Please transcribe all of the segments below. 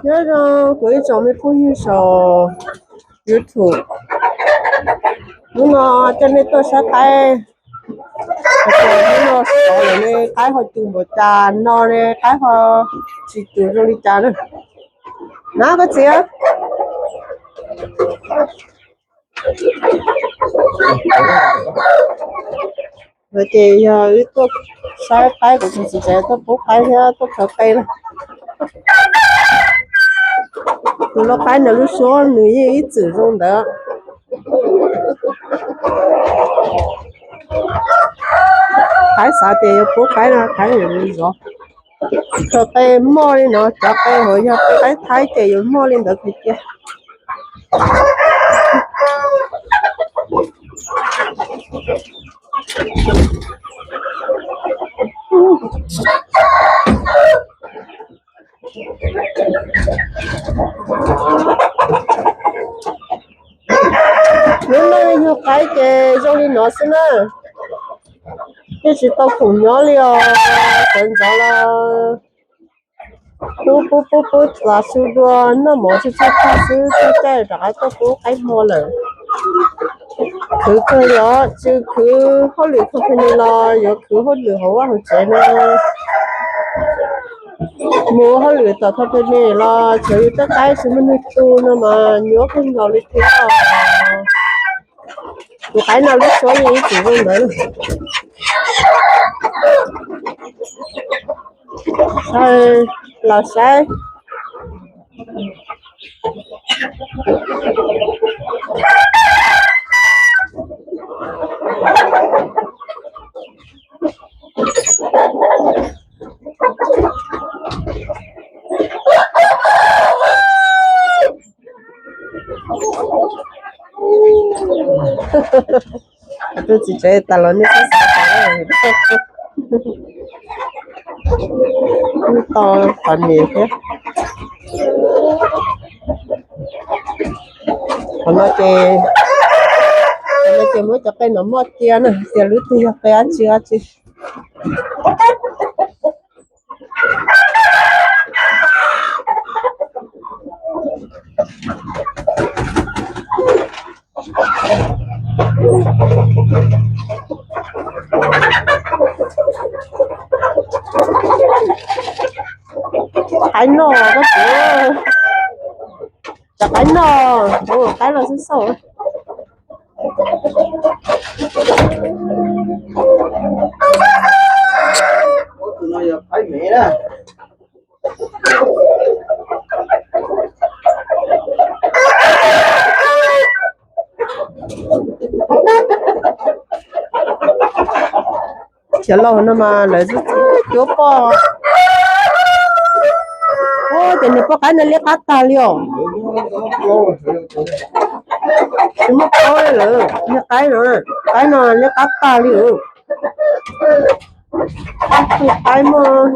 Nyob zoo kuv ib tsoom me phooj ywg saum YouTube. Hnub no coj nej tuaj saib qaib. Hnub no xyov lawm ne, qaib ho cus npaum cas no ne, qaib ho tsis cus zoo li cas na. Na koj txiv, no ces yog wb tuaj saib qaib, kuv tus txiv tsev tuaj pub qaib thiab tuaj khaws qe na. Tus lau qaib ntawm lub suab nws yeej ib txwm zoo ntawd. Qaib xav tias yuav pub qaib no, qaib yuav zov. Khaws qe moj li no, cov qe hauv yog qe qaib thaib ces yuav moj li ntawd kawg kiag. Lub neej yug qaib ces zoo li no xwb na. Twb tsis tau khoom nyob li os, sawv ntxov los pub pub pub pub txav su dua, noj mov tsuj tsuj tag xwb, txog caij rov qab tuaj pub qaib hmo lawm. Khwv kawg li os, tsis khwv hauj lwm company los yuav khwv hauj lwm hauv vaj hauv tsev na. Mus hauj lwm tom company los tsuav yus tej qaib tsis muaj neeg tu no mas nyuaj kawg nkaus li thiab. Tus qaib no lub suab yeej ib txwm zoo ntawd. Los saib. Tus txiv tsev tas los nej txhob xav tas, wb to qhov niam thiab. Qhov no ces, qhov no ces muab cov qe no moj cia na, tias lub twg yog qe dab tsi dab tsi. Qaib noj koj txiv, cov qaib noj, qaib los xub xaum. Cov laus no mas lawv cuab poj. Ua cas niag poj qaib no liab qab tag li os. Tsis muaj paub li lawm, niag qaib no, qaib no liab qab tag li os. Ib tug qaib muaj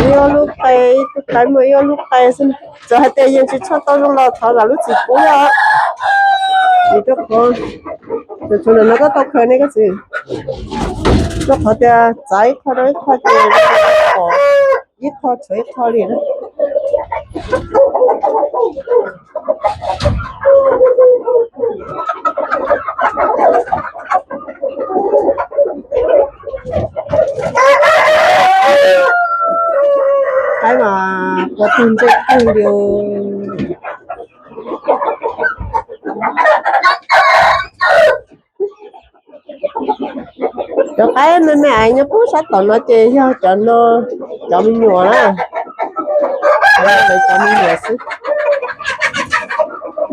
ib ob lub qe, ib tug qaib muaj ib ob lub qe xwb. Txawm hais tias yeej tsis tshaj tau zoo los thov zam lub txim pub os. Vim rau qhov, txhua ntawm no koj tau khaws ne koj txiv. Rau qhov tias txav ib qho rau ib qho ces pom ib qho tshuav ib qho li na. Qaib mas ua tus ntse kawg li. Cov qaib me me ais nyob pub sab tom no ces yog cov no, cov me nyuam na. Cov me nyuam xwb,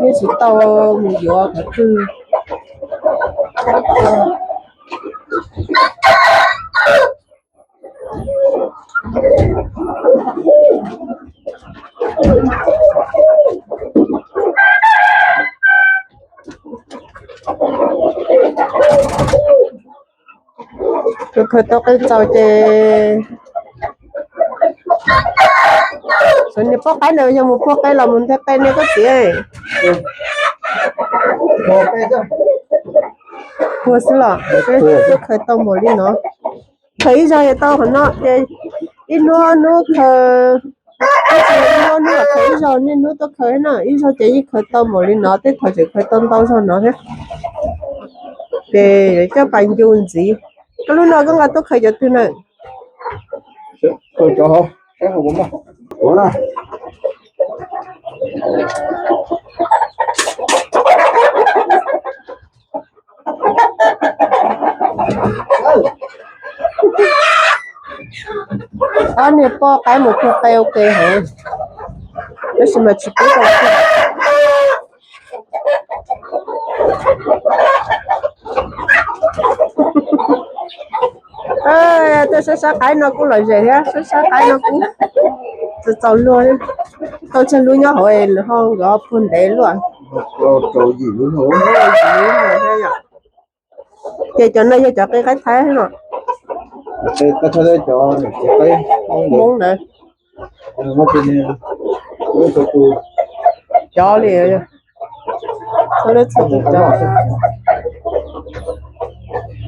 yeej tsis tau mus yuav qhov twg. Tus khaws tau qe txaus ces, niag poj qaib ntawd yog mus puag qe los mus nteg qe ne koj txiv? Puag xwb los, twb khaws tau npaum li no. Khaws ib zaug yog tau qhov no ces ib hnub ob hnub khaws, ib txhia ib Ib zaug niaj hnub tuaj khaws no, ib zaug ces yeej khaws tau npaum li no, tej thaum tseem khaws tau ntau zog no thiab. Ces coj pas ncu ntxiv. Koj lub no koj nqa tuaj khaws cov twg na? Ob niag poj qaib mus puag qe ua ke heev, tab sis mas tsis pub tau. Tej sab sab qaib no kuj lom zem thiab, sab sab qaib no kuj txaus luag. Tau tsawg lub nyob hauv es ho nkawd puag ntev luaj. Ces cov no yog cov qe qaib Thaib no. Hmoob ntawd. Cov li,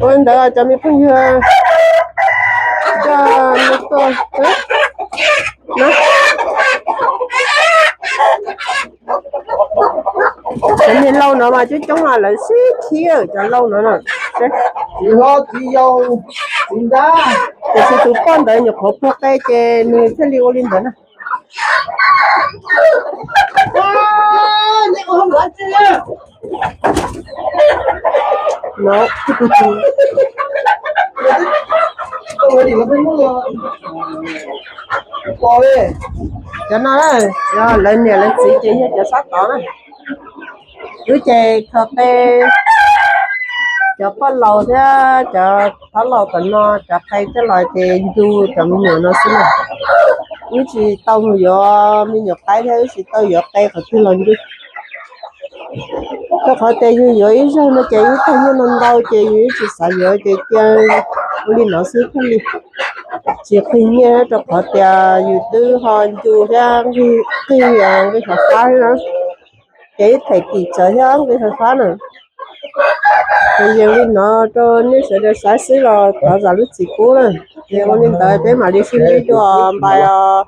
ua ntawd cov me phooj ywg, cov me lauj no mas coob coob, lawv sib khib cov lauj no na. Tiam sis tus poj ntawd nyuam qhuav puag qe ces nws thiaj li ua li ntawd na. Cov no, lawv niam lawv txiv ces yog cov sab tod na. Wb ces kho qe, cov poj laus thiab cov thab laus tom no cov qe coj los ces ncu cov me nyuam no xwb na. Wb tsis tau mus yuav me nyuam qaib thiab wb tsis tau yuav qe qhov twg los ncu. Rau qhov tias yus yuav ib zaug no ces ib tag nyiaj no ntau ces yus tsis xav yuav ces cia ua li no xwb thiaj li tsis qhib nyiaj, rau qhov tias yus twb ho ncu thiab nqi, nqi hauv fab na, ces ib them tim tsawv thiab nqi hauv fab na. Ces yog li no rau nej sawv daws saib xwb los thov zam lub txim pub na. Ces ua li ntawd peb mam li sib ntsib dua, npais os.